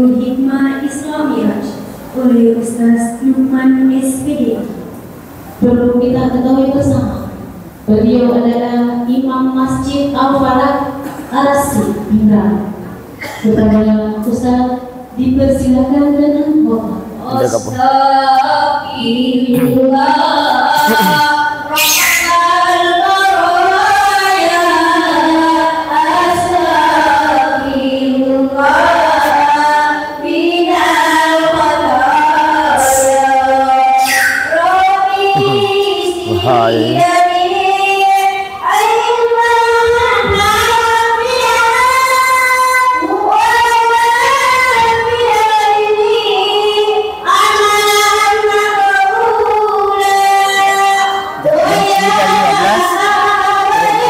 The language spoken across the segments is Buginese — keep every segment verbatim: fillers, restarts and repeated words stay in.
Hikmah Islamiyah oleh Ustaz Lukman, S P D. Perlu kita ketahui bersama, beliau adalah Imam Masjid Al-Falah Arasi, Pinrang. Kepada Ustaz, dipersilakan dengan hormat. Ada apa? Astagfirullah, Rabbal baraya, astagfirullah, minal khataya, Rabbi. Wahai. Jam tiga lima belas,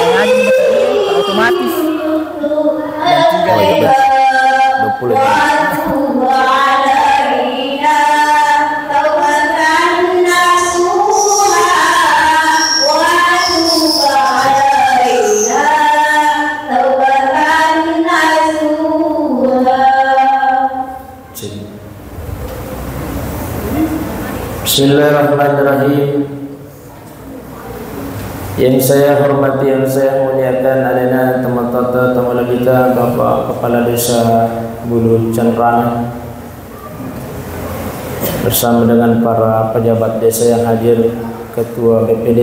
mengaji masjid, otomatis. Jam tiga lima belas. Dua puluh. Bismillahirrahmanirrahim. Yang saya hormati, yang saya muliakan, alena tomatoatta, tomalebbita, Bapak Kepala Desa Bulu Canrang, bersama dengan para pejabat desa yang hadir, Ketua B P D,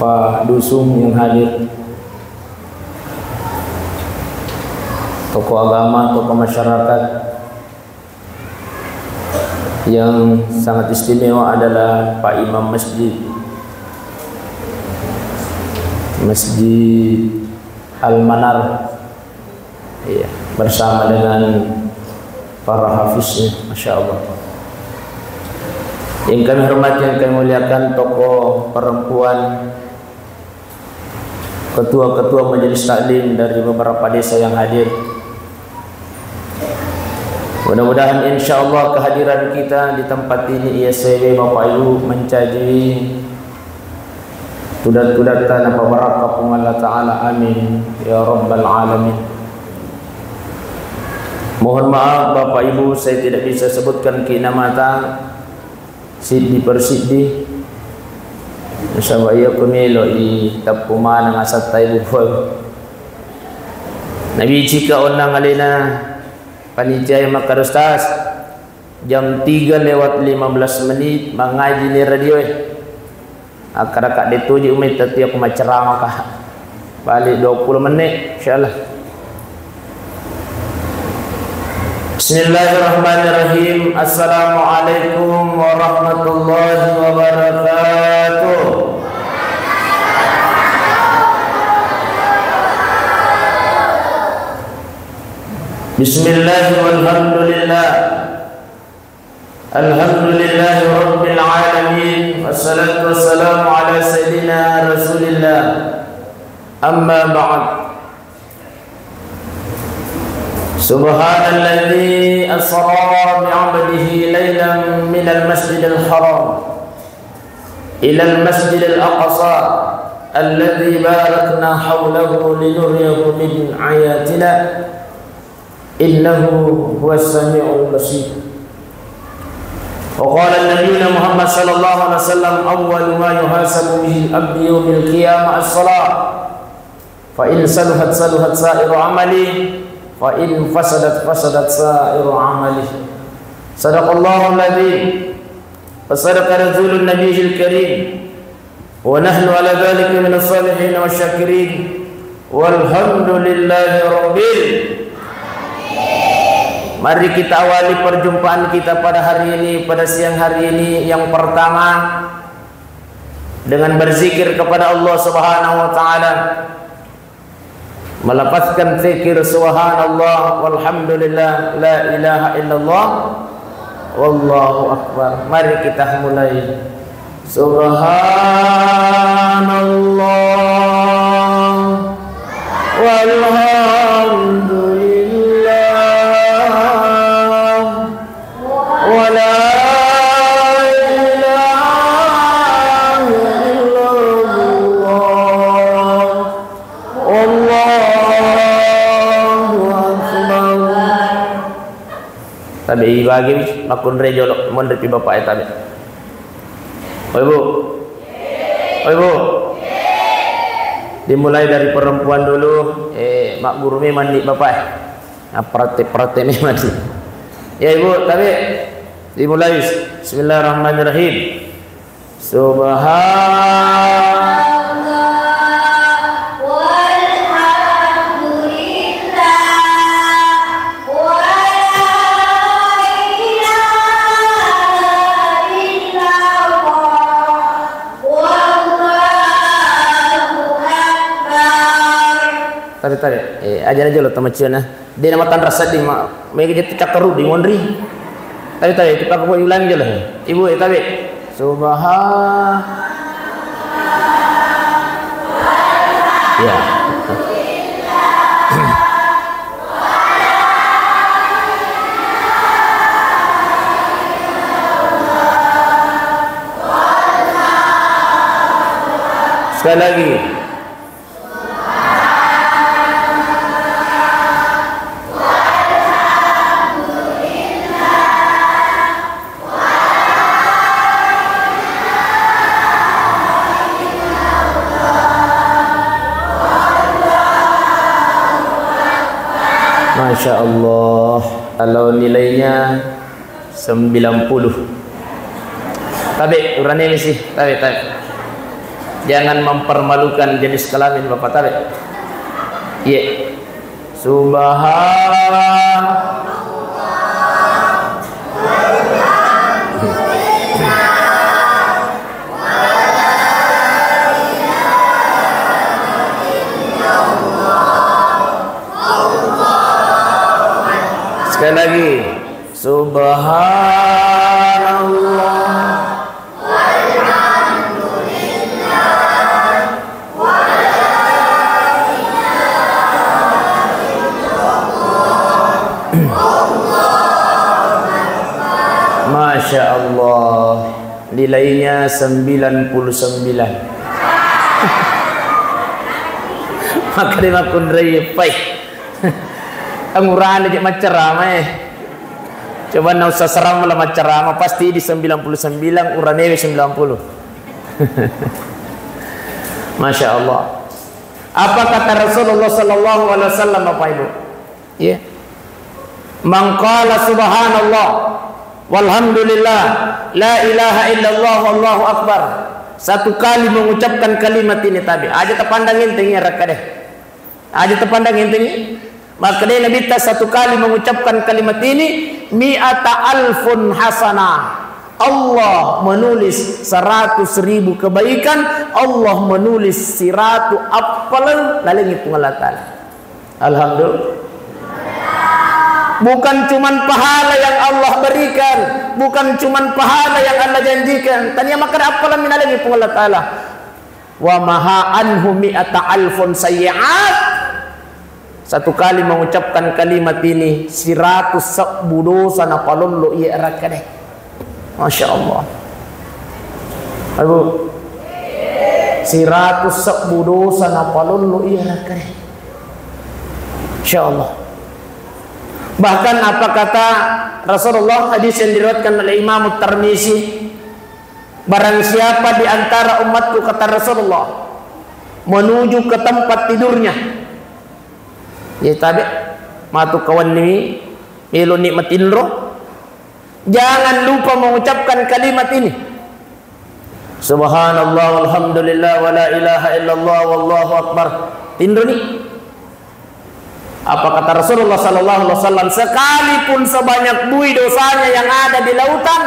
Pak Dusung yang hadir, tokoh agama, tokoh masyarakat, yang sangat istimewa adalah Pak Imam Masjid, Masjid Al-Manar, iya, bersama dengan para hafiznya, Masya Allah. Yang kami hormati, yang kami muliakan, tokoh perempuan, ketua-ketua majelis taklim dari beberapa desa yang hadir. Mudah-mudahan, insya Allah, kehadiran kita di tempat ini, iya sewe Bapak Ibu, mencaji tudat-tudatta napabarakka Puang Allah Ta'ala. Amin ya rabbal alamin. Mohon maaf, Bapak Ibu, saya tidak bisa sebutkan ki namata, siddi per siddi. Nasaba iya ko melo i teppu maneng asatta ibu. Nabicika onnang alena panitia e makkada, Ustaz, jam tiga lewat lima belas menit mangaji ni radio e. Akkada kadde toji umai tatiya ko macceramaka. Balik dua puluh menit, insyaallah. Bismillahirrahmanirrahim. Assalamualaikum warahmatullahi wabarakatuh. Bismillah walhamdulillah. Alhamdulillahi rabbil alamin. Wassalatu wassalamu ala sayyidina Rasulillah. Amma ba'd. Subhanalladzi asra bi'abdihi lailan minal masjidil haram ilal masjidil aqsa alladzi barakna haulahu linuriyahu min ayatina. Innahu huwas samiul basir. Wa qala Nabiyuna Muhammad sallallahu alaihi wasallam, "Awwalu ma yuhasabu bihil abdu yaumil qiyamah as-salah. Fa in saluhat, saluhat sa'iru amali, fa in fasadat, fasadat sa'iru amali." Sadaqallahul adzim. Wa sadaqa rasulun nabiyil karim. Wa nahnu ala dzalika minas shalihin wasyakirin. Walhamdulillahi rabbil. Mari kita awali perjumpaan kita pada hari ini, pada siang hari ini, yang pertama, dengan berzikir kepada Allah Subhanahu wa Ta'ala. Melafazkan zikir subhanallah, walhamdulillah, la ilaha illallah, wallahu akbar. Mari kita mulai. Subhanallah, walhamdulillah, wa la ilaha illallah. Allahu Akbar. Tabe ibagi makkunrai jolo, monripi bapak e tabe. Oi, Bu. Oi, Bu. Dimulai dari perempuan dulu, eh, magguru memang ni bapak e. Nah, praktek-praktek memang ni. Ya, Ibu, tabe. Dimulai. Bismillahirrahmanirrahim. Subhan- Tabe, tabe. Eh, aja-aja lo tamaciona. De' namatanra sedding, ma-, mega jetti cakkaruddi monri. Tabe, tabe, itu pakko ulangi jolo. Ibu, eh, tabe. Subha-, ya. Sekali lagi. Masya Allah, kalau nilainya sembilan puluh. Tabe, urane misi, tabe, tabe. Jangan mempermalukan jenis kelamin Bapak, tabe. Iya. Subhan- Sekali lagi. Subhanallah. Masya Allah. Nilainya sembilan puluh sembilan. Maka dia makkunrai, pai. Angurane je maccarama, eh. Coba nau usah seram lah maccarama, pasti di sembilan puluh sembilan, uranewe sembilan puluh. Masya Allah. Apa kata Rasulullah sallallahu alaihi wasallam, Bapak Ibu? Ya. "Man qala subhanallah walhamdulillah la ilaha illallah wallahu akbar." Satu kali mengucapkan kalimat ini, tabe. Aja tapandang enteng ya, rakkade. Aja tapandang enteng. Makkedai Nabitta, satu kali mengucapkan kalimat ini, mi'ata alfun hasanah. Allah menulis seratus ribu kebaikan, Allah menulis siratu appalan lalengi Puang Allah Ta'ala. Alhamdulillah. Bukan cuman pahala yang Allah berikan, bukan cuman pahala yang Allah janjikan. Tania makkeda appalan minalagi Puang Allah Ta'ala. Wa maha anhu mi'ata alfun sayyi'at. Satu kali mengucapkan kalimat ini, siratus sebbu dosa napalollo iya rakkade. Masya Allah. Abu, siratus sebbu dosa napalollo iya rakkade. Masya Allah. Bahkan apa kata Rasulullah, hadis yang diriwayatkan oleh Imam Tirmizi, barang siapa di antara umatku, kata Rasulullah, menuju ke tempat tidurnya. Ya, tabe, matu kawan ni, melo ni matinro. Jangan lupa mengucapkan kalimat ini. Subhanallah, walhamdulillah, wa la ilaha illallah, wallahu akbar. Tinro ni. Apa kata Rasulullah sallallahu alaihi wasallam, sekalipun sebanyak bui dosanya yang ada di lautan,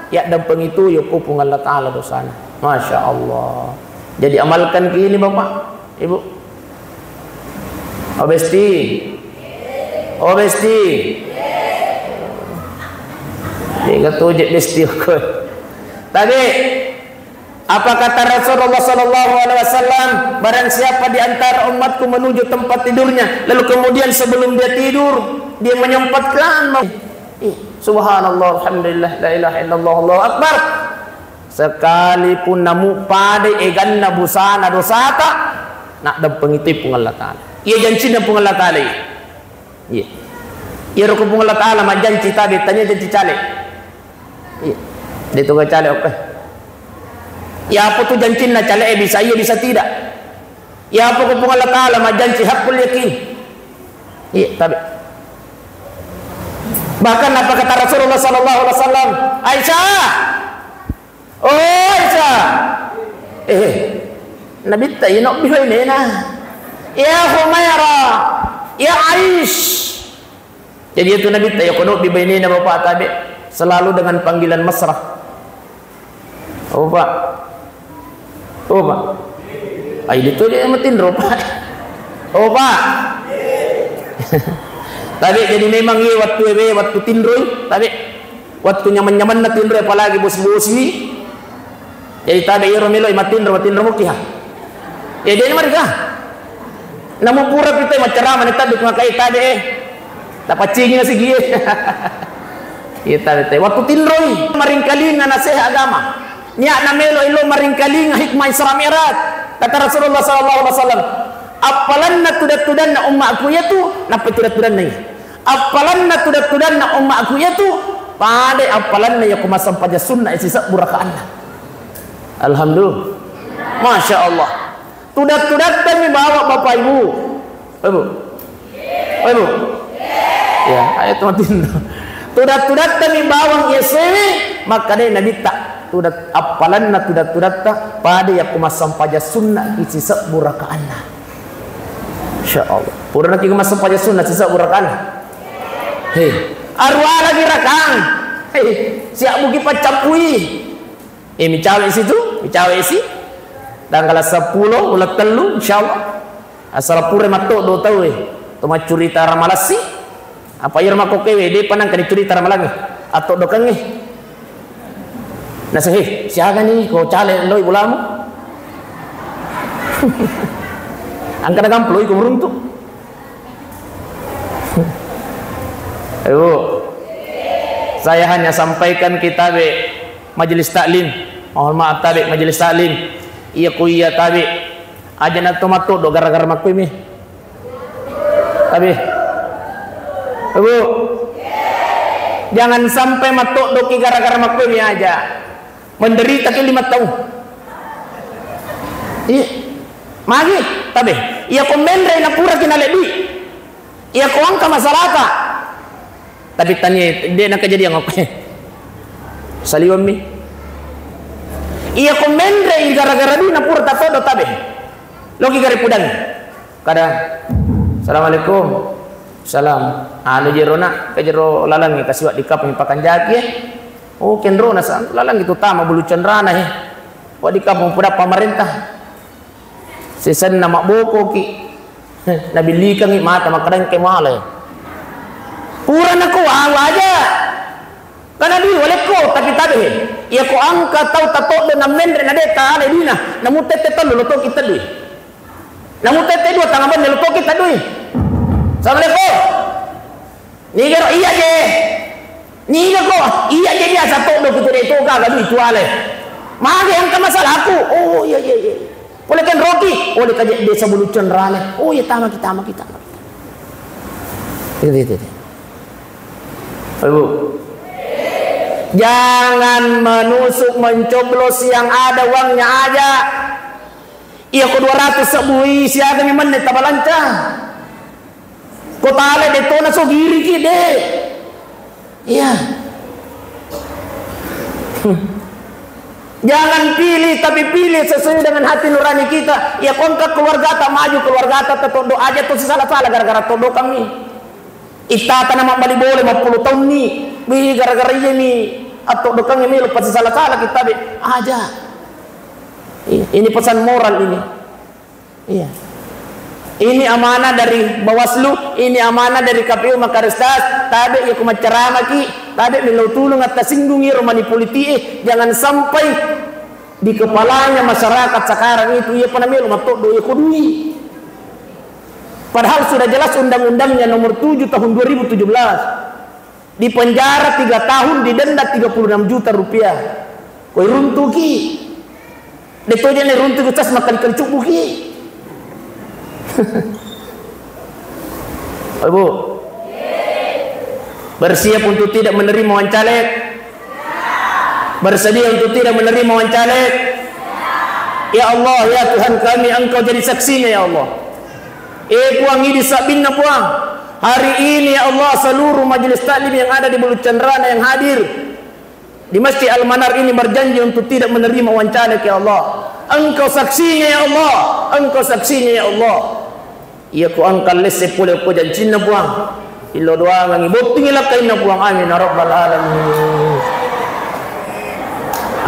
ya, dampeng itu, ya, ku Puang Allah Ta'ala dosanya. Masya Allah. Jadi amalkan ke ini, Bapak, Ibu. Oh, besti. Oh, besti. Ingat tuh, je besti aku. Tabe, apa kata Rasulullah sallallahu alaihi wasallam? Barang siapa di antara umatku menuju tempat tidurnya, lalu kemudian sebelum dia tidur, dia menyempatkan mau, ih, subhanallah, alhamdulillah, la ilaha illallah, Allahu akbar. Sekalipun namu pada eganna busana dosata, nak dampeng itu Puang Allah Ta'ala. Iya jancinna Puang Allah Ta'ala. Iya. Iya. Iyaro ko Puang Allah Ta'ala majjanci tabe, tania janci cale. Iya. De' tu ga cale, oke. Iya, apa tu jancinna cale, eh, bisa iya, bisa tidak. Iya, apa ko Puang Allah Ta'ala majjanci, hakul yakin. Iya, tabe. Bahkan apa kata Rasulullah sallallahu alaihi wasallam, "Aisyah, oh Aisyah." Eh, Nabitta inobbi bainena. "Ya Humaira, ya Aish." Jadi itu Nabitta ya kono bi bainena bapak tabe selalu dengan panggilan mesra. Oh, Pak. Oh, Pak. Ai, itu dia matinro, Pak. Oh, Pak. Tabe, jadi memang iya wattu ewe, wattu tinroi, tabe. Wattu nyaman-nyamanna tinroi, apalagi bosi-bosi. Jadi tabe iyaro meloi matinro, matinro muki ha. Ya, jadi mari kah? Namu pura pita maccarama ni tabe, maka tabe, eh. Tapaccingi nasi gie. Iya, tabe, tabe. Wattu tinroi, maringkalinga naseha agama. Niatna melo ilo maringkalinga hikmah Isra Mi'raj. Kata Rasulullah sallallahu alaihi wasallam, "Appalanna tudat-tudanna ummaku iyatu, nappa tudat-tudanna iya. Appalanna tudat-tudanna ummaku iyatu, pada appalanna iya ko massempajang sunna sisebbu rakaanna." Alhamdulillah. Masya Allah. Tudat-tudattami bawa Bapak Ibu. Ibu. Oh, Ibu. Ya, ayo teman tinro. Tudat-tudattami bawang iya sewe, makkedai Nabitta. Tudat, appalanna tudat-tudatta, pada yakko massempajang sunna ki sisebbu rakaanna. Insya Allah. Purana ki massempajang sunna sisebbu rakaanna. Hei, aruwa lagi rakang. Hei, siabbuki paccappui. Eh, micawe situ, micawe si. Tanggal seppulo, uleng tellu, insya Allah. Asal pura mattoddo tau, eh. To maccurita Ramalassi. Apa iyaro makkokkoe, de' pa nangka dicurita Ramalangnge. Attoddokengnge. Nasa, "He, siaga ni ko cale loi bolamu?" Angka na gamplo iko meruntu. Ibu, saya hanya sampaikan kitabe majelis taklim. Mohon maaf tabe majelis taklim. Iya ku iya tabe. Aja na to mattoddo gara-gara makkui mi. Tabe. Ibu. Jangan sampai mattoddoki gara-gara makkui mi aja. Menderita ki lima tahun. Iya. Magi, tabe. Iya ko menre na pura ki naleddui. Iya ko angka masalata. Tapi tania, de' na kejadian aku. Saliweng mi. Iya ko menre gara-gara dui na pura tatoddo tabe. Loki gare pudang. Kada, "Assalamualaikum." "Salam." "Anu jero na, ke jero lalang kasiwa di kapang pakanjaki, eh." Oh, kenro na sa, lalang itu tama bulu cenrana, eh. Wa di kapang puda pamarentah. Sisenna mabbokoki. Nabilikangi mata makkadang ke male. Pura nako awa aja. Kana dui walekko, tapi tabe, he. Iya ko angka tau tatoddo na menre na de' tale dina, namu tette tellu lo toki teddui. Namu tette dua tanga benne lo toki teddui. Assalamualaikum. Niga ro iya je. Niga ko iya je biasa toddo ku tu de' to gaga dui tuale. Mage angka masalahku. Oh, iya, iya, iya. Pole kan Rocky, pole kaje desa bulu cenrane. Oh iya, tamaki, tamaki, tamaki. Itu, itu, itu. Ibu. Jangan menusuk mencoblos yang ada uangnya aja. Iya ko dua ratus sebbu i siaga mi menne tabalanca. Ko tale de' to na so giriki de'. Iya. Jangan pilih, tapi pilih sesuai dengan hati nurani kita. Iya ko engka keluargata maju, keluargata tatoddo aja to sisala-sala gara-gara toddo kami. Ittata na mabbali bola mappulo taunni. Wih, gara-gara iya mi attoddo kami melo pasti sala-sala kita be aja. Iya, ini pesan moral ini. Iya. Ini amanah dari Bawaslu, ini amanah dari K P U Makaristas, tabe iya ko maccaramaki, tabe melo tulung attasinggung iyaro mani politik, eh, jangan sampai di kepalanya masyarakat sekarang itu iya pana melo mattoddo iya ko dui. Padahal sudah jelas undang-undangnya nomor tujuh tahun dua ribu tujuh belas. Dipenjara tiga tahun, didenda tiga puluh enam juta rupiah. Koi runtuki. De' to jenne runtuki, cas makkali-kali cubbuki. Ibu. Bersiap untuk tidak menerima uang caleg? Bersedia untuk tidak menerima uang caleg? Ya Allah, ya Tuhan kami, Engkau jadi saksinya, ya Allah. Eh, Puang, idi sabbinna, Puang. Hari ini, ya Allah, seluruh majelis taklim yang ada di Bulu Cenrana yang hadir di Masjid Al-Manar ini berjanji untuk tidak menerima uang caleg, ya Allah. Engkau saksinya, ya Allah. Engkau saksinya, ya Allah. Iya, ku engka lesse pole ko jancinna, Puang. Illo doangengngi, bottingi lakkainna, Puang. Amin ya rabbal alamin.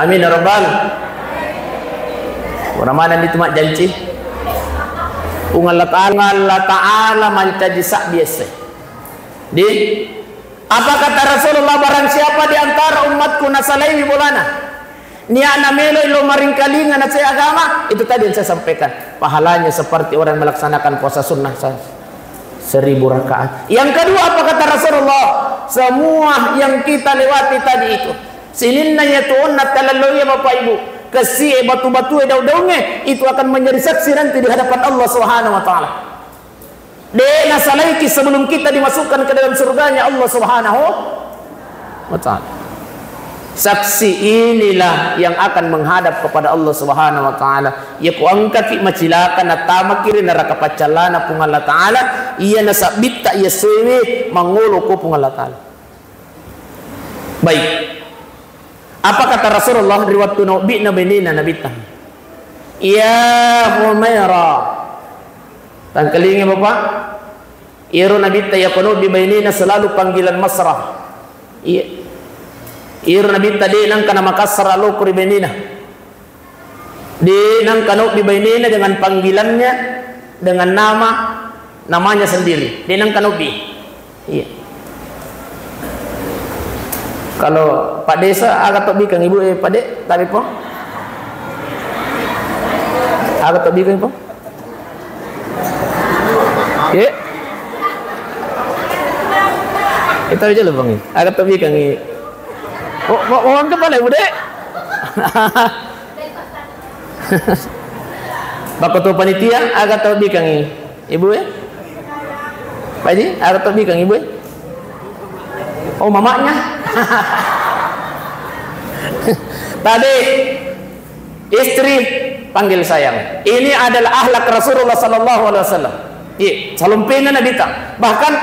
Amin ya rabbal. Ora maneng itu majjanci. Puang Allah Ta'ala, Allah Ta'ala mancaji sabbi esse. Di, apa kata Rasulullah, barang siapa di antara umatku nasalaiwi bolana, niatna melo lo maringkalinga na saya agama, itu tadi yang saya sampaikan. Pahalanya seperti orang yang melaksanakan puasa sunnah se-, seribu rakaat. Yang kedua, apa kata Rasulullah? Semua yang kita lewati tadi itu, sininna ya tuonna talalloiya, Bapak Ibu, kessie, batu-batue, daun-daungnge, itu akan menjadi saksi nanti di hadapan Allah Subhanahu wa Ta'ala. De' nasalaiki sebelum kita dimasukkan ke dalam surganya Allah Subhanahu wa Ta'ala. Saksi inilah yang akan menghadap kepada Allah Subhanahu wa Ta'ala. Iya, ku engkaki macilaka natamaki ri neraka paccallana Puang Allah Ta'ala, iya nasabbitta iya sewe mangolo ko Puang Allah Ta'ala. Baik. Apa kata Rasulullah ri wettu naobbi'na bainena Nabitta? "Ya Humaira." Tangkalingi, Bapak. Iyaro Nabitta iya ko naobbi bainena selalu panggilan mesra. Iya. Iyaro Nabitta de' nengka namakassara loko ri bainena. De' nengka naobbi bainena dengan panggilannya, dengan nama, namanya sendiri. De' nengka naobbi. Iya. Kalau Pak Desa, aga tobbikeng Ibu, eh, Pak De, tapi po? Aga tobbikeng po? Iya. Kita aja lu, Bang. Aga tobbikeng. Oh, mau, mau ke mana, Ibu De? Bako tu panitia, aga tau bikang i-, ibu e? Pak Haji, aga tau bikang ibu e? Oh, mamanya. Tadi istri panggil sayang. Ini adalah akhlak Rasulullah sallallahu alaihi wasallam. Iya, salumpena Nabi ta. Bahkan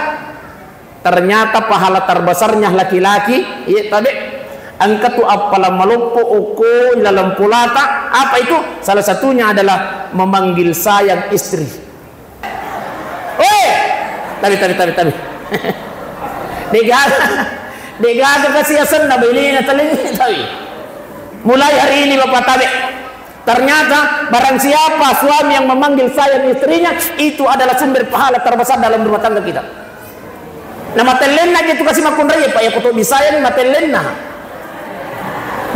ternyata pahala terbesarnya laki-laki, iya tabe, engka tu appalang maloppo okko laleng polata, apa itu? Salah satunya adalah memanggil sayang istri. Weh, tabe, tabe, tabe, tabe. Degaga, degaga kasi asenna bainena talengngi tabe. Mulai hari ini Bapak tabe. Ternyata, barang siapa suami yang memanggil sayang istrinya, itu adalah sumber pahala terbesar dalam rumah tangga kita. Nah, matellenna je tu kasi makkunrai, Pak, ya, ko tobi sayang matellenna.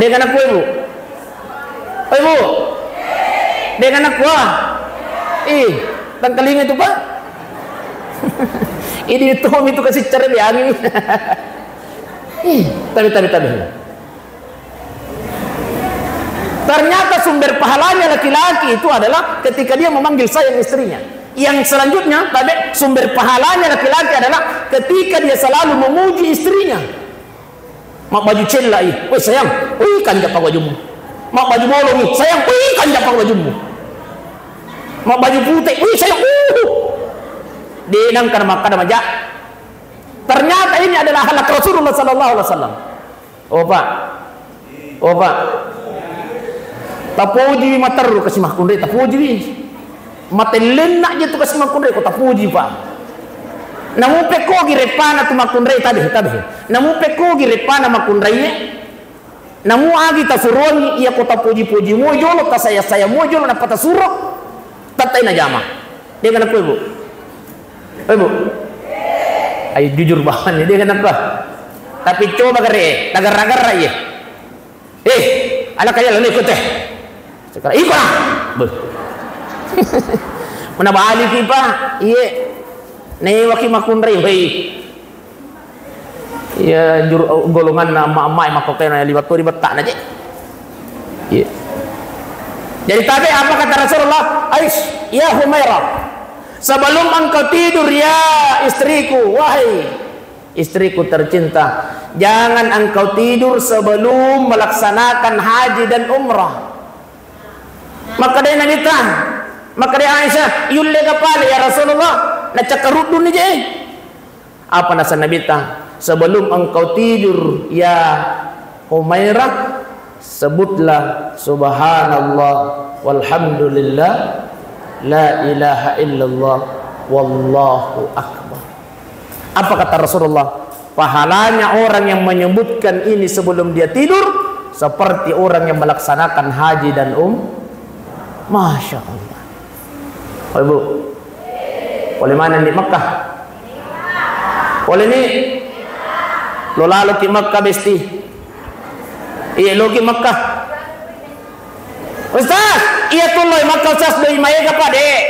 Dengan aku, Ibu. Oh, Ibu. Dengan aku, ah. Ih, tangkalinga itu, Pak. Ini itu, itu kasi cara diangin. Ih, tabe, tabe, tabe. Ternyata sumber pahalanya laki-laki itu adalah ketika dia memanggil sayang istrinya. Yang selanjutnya, tabe, sumber pahalanya laki-laki adalah ketika dia selalu memuji istrinya. Mak baju cella i, "Woi sayang, wih kanja pak bajumu." Mak baju bolong i, "Sayang, wih kanja pak bajumu." Mak baju putih, "Wih sayang, uh." Denang karena makan maja. Ternyata ini adalah akhlak Rasulullah sallallahu alaihi wasallam. Oh, Pak. Oh, Pak. Tapojiwi materru kasi makkunrai, tapojiwi. Matellenna je tu kasi makkunrai ko tapoji, Pak. Namu pekkogi reppana tu makkunrai, tabe, tabe. Namu pekkogi reppana makkunrai, namu agi tasuroangi iya ko tapoji-poji mo jolo, tasaya-saya mo jolo, nappa tasuro. Tattai najama. Dia kena kue, Bu. Eh, Bu. Ayo jujur bahan ni, dia kenapa? Tapi coba kere, tagarra-garra iya. Eh, ala kaya lalu ikut teh. Sekarang ikut lah. Beuh. Mana balik ki, Pak? Iye. Newaki makkunrai, hei. Iya, jur-, golonganna emak-emak makkokena liwat tu ribetta na je. Iya. Jadi tabe apa kata Rasulullah? Ais, ya Humairah, sebelum engkau tidur ya istriku, wahai Istriku tercinta, jangan engkau tidur sebelum melaksanakan haji dan umrah. Makkedai Nabitta, makkedai Aisyah, "Yulle ga pale ya Rasulullah?" Nacakkaruddunni je. Apa nasa Nabitta? "Sebelum engkau tidur, ya Humairah, sebutlah subhanallah, walhamdulillah, la ilaha illallah, wallahu akbar." Apa kata Rasulullah? "Pahalanya orang yang menyebutkan ini sebelum dia tidur seperti orang yang melaksanakan haji dan um-," Masya Allah. Oh, Ibu. Pole maneng di Mekah? Pole ni? Lo lalo ki Mekah, Besti? Iya, lo ki Mekah. Ustaz, iya tu lo i Mekah, Ustaz, doi maega, Pak, dek.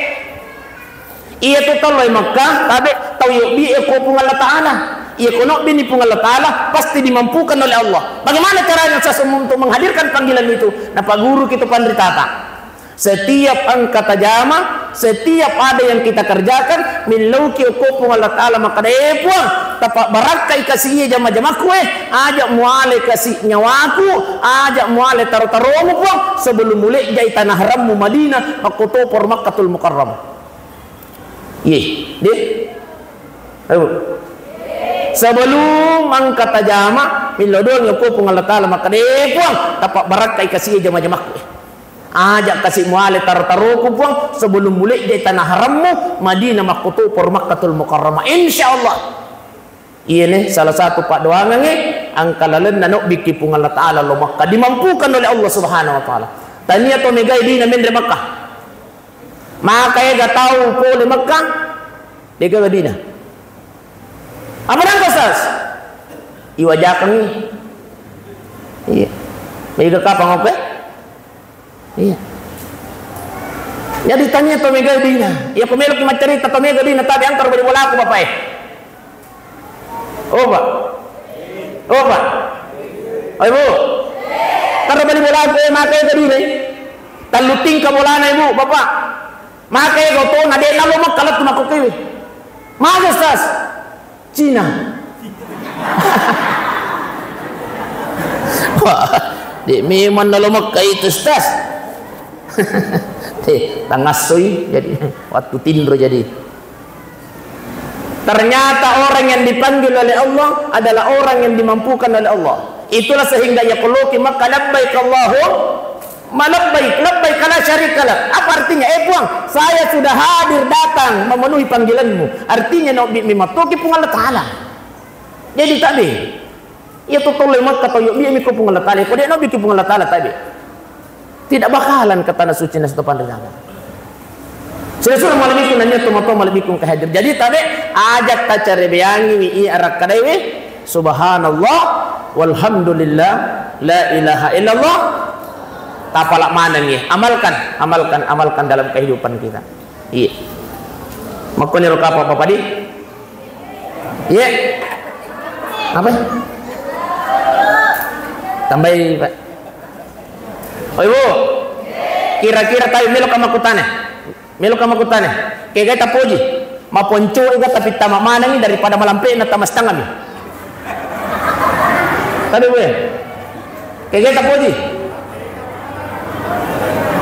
Iya tu tau lo i Mekah, tabe tau yobbi e ko Puang Allah Ta'ala. Iya ko nobbi ni Puang Allah Ta'ala, pasti dimampukan oleh Allah. Bagaimana caranya, Ustaz, untuk menghadirkan panggilan itu? Napaguru ki tu panritata. Setiap engka tajama, setiap ada yang kita kerjakan, millauki okko Puang Allah Ta'ala, makkeda, "Eh, Puang, tapabbarakkai kasi iye jama-jamakku, eh. Aja muale kasi nyawaku, aja muale taro-taromu, Puang, sebelum mulejjai tanah harammu Madinah, makkotoparo Makkatul Mukarramah." Iye, deh. Ayo. Sebelum engka tajama, millau doangi okko Puang Allah Ta'ala, makkeda, "Eh, Puang, tapabbarakkai kasi iye jama-jamakku, eh. Aja kasi muale taro-taroku, Puang, sebelum mulejjai tanah harammu, Madinah, makkotoparo Makkatul Mukarramah." Insya Allah. Iyene salah satu paddoangengnge, engka lalenna nobbiki Puang Allah Ta'ala lo Makkah, dimampukan oleh Allah Subhanahu wa Ta'ala. Tania to megai dina menre Makkah. Maka ega tau pole Makkah, degaga dina. Apa nangka, Ustaz? Iwajakengngi. Iya. Mega kapang oke? Iya. Jadi tania to mega dina. Iya, ko meloki maccarita to mega dina, tabe antara bali bolaku, Bapak, eh. Oh, Pak. Oh, Pak. Oh, Ibu. Taro bali bolaku, eh, maka ega dina, eh. Tallu tingka bolana, Ibu, Bapak. Maka ega otona, de nalo Makkah lettu makkokewe. Maga, Ustaz? Cina. Wah, de memang nalo Makkah itu, Ustaz. Eh, tangassoi jadi waktu tinro jadi. Ternyata orang yang dipanggil oleh Allah adalah orang yang dimampukan oleh Allah. Itulah sehingga ya koloki Makkah, "Labbaik Allahumma labbaik, labbaik la syarika lak." Apa artinya? "Eh, Puang, saya sudah hadir datang memenuhi panggilanmu." Artinya, nobbi memang toki Puang Allah Ta'ala. Jadi, tabe. Iya to tollo Makkah to, yobbi mi ko Puang Allah Ta'ala. Ko de nobbi ki Puang Allah Ta'ala, tabe. Tidak bakalan ke tanah suci nasaba panritaga. Sura-sura malebbiku nanya tomatoa malebbiku engka hadir. Jadi tabe, aja tacarebeangi wi iya arakadai wi. Subhanallah, walhamdulillah, la ilaha illallah. Tapala maneng ya. Amalkan, amalkan, amalkan dalam kehidupan kita. Iya. Makkoni ro kapa, Bapak di? Iya. Apa? Tambahi, Pak. Oh, Ibu. Kira-kira tabe, meloka makkutana. Meloka makkutana. Kegai tapoji? Maponcoe ga tapi tama manengi daripada malampe na tama setengah mi. Tabe, Bu, ya? Kegai tapoji?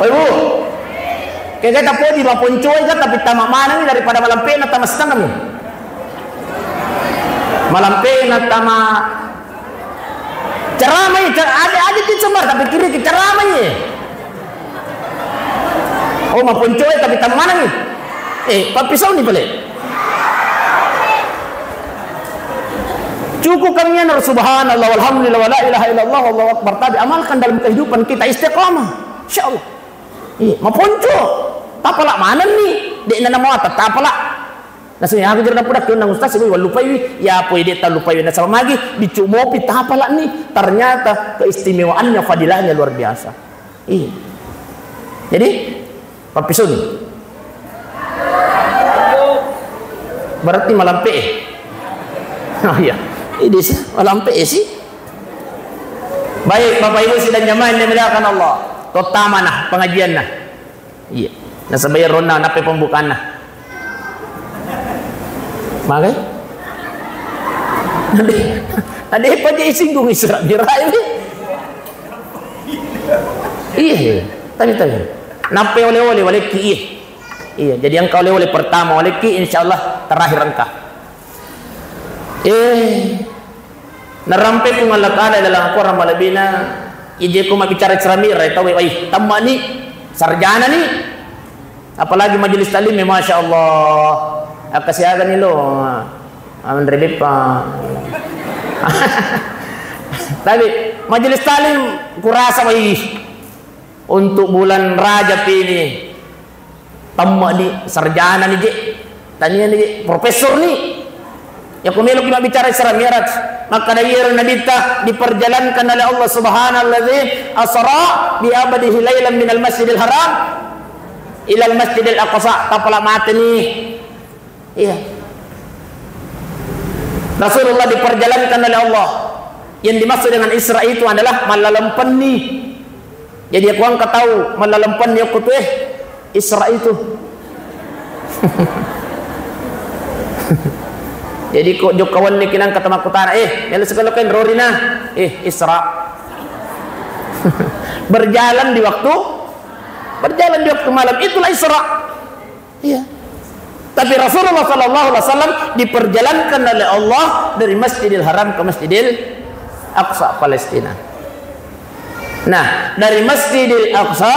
Oi, Bu. Kegai tapoji, maponcoe ga tapi tama manengi daripada malampe na tama setengah mi. Malampe na tama ceramai, cer-, ada, ada di cembar, tapi kiri ke ceramai. Oh, maponcoe tapi tama manengi. Eh, pappisau ni pale. Cukup kami yang subhanallah, walhamdulillah, wala ilaha illallah, wallahu akbar. Tapi amalkan dalam kehidupan kita istiqamah. Insya Allah. Iya, maponco. Tapala manenni. Dek nana mau apa? Tapala. Nasui aku jero napudakki onnang ustaz, sibawa lupai wi. Ya poi dek talupai wi nasaba magi. Dicumopi tapala ni. Ternyata keistimewaannya, fadilahnya luar biasa. Iya. Jadi, pappisau ni. Berarti malampe, eh? Oh iya. Ini sih, malampe, eh, sih. Baik, Bapak Ibu sidang jamaah yang dimuliakan Allah. Tottama nah pengajian nah. Iya. Nasaba iyaro onna nappa pembukaanna. Magai? Nade, nade pa je isinggung Isra Mi'raj ini. Iya, tapi, tapi. Nappa oleh-oleh walekki, iya. Iya, jadi engka oleh-oleh pertama walekki, insyaallah terakhir engka. Eh, narampe Puang Allah Ta'ala dalam Al-Quran malebina, ije ko mabbicara Isra Mi'raj, tau, wai, tammani, sarjana ni. Apalagi majelis taklim, masya Allah. Akka siaga ni lo, anre beppa. Tapi majelis taklim kurasa, wai, untuk bulan Rajab ini, tammani, sarjana ni je, tania ni je, profesor ni. Yako meloki mabbicara Isra Mi'raj, makkada iyaro Nabitta diperjalankan oleh Allah subhanalladzi asra bi abdihi lailan minal masjidil haram ilal masjidil aqsa, tapala mateni. Iya. Rasulullah diperjalankan oleh Allah. Yang dimaksud dengan Isra itu adalah mallalempenni. Jadi aku angka tau mallalempenni aku tu, eh, Isra itu. Jadi ko jokka wenni ki nangka tamakkutana, eh, melo sekolah kan rorina, eh, Isra. Berjalan di waktu, berjalan di waktu malam, itulah Isra. Iya. Tapi Rasulullah sallallahu alaihi wasallam diperjalankan oleh Allah dari Masjidil Haram ke Masjidil Aqsa, Palestina. Nah, dari Masjidil Aqsa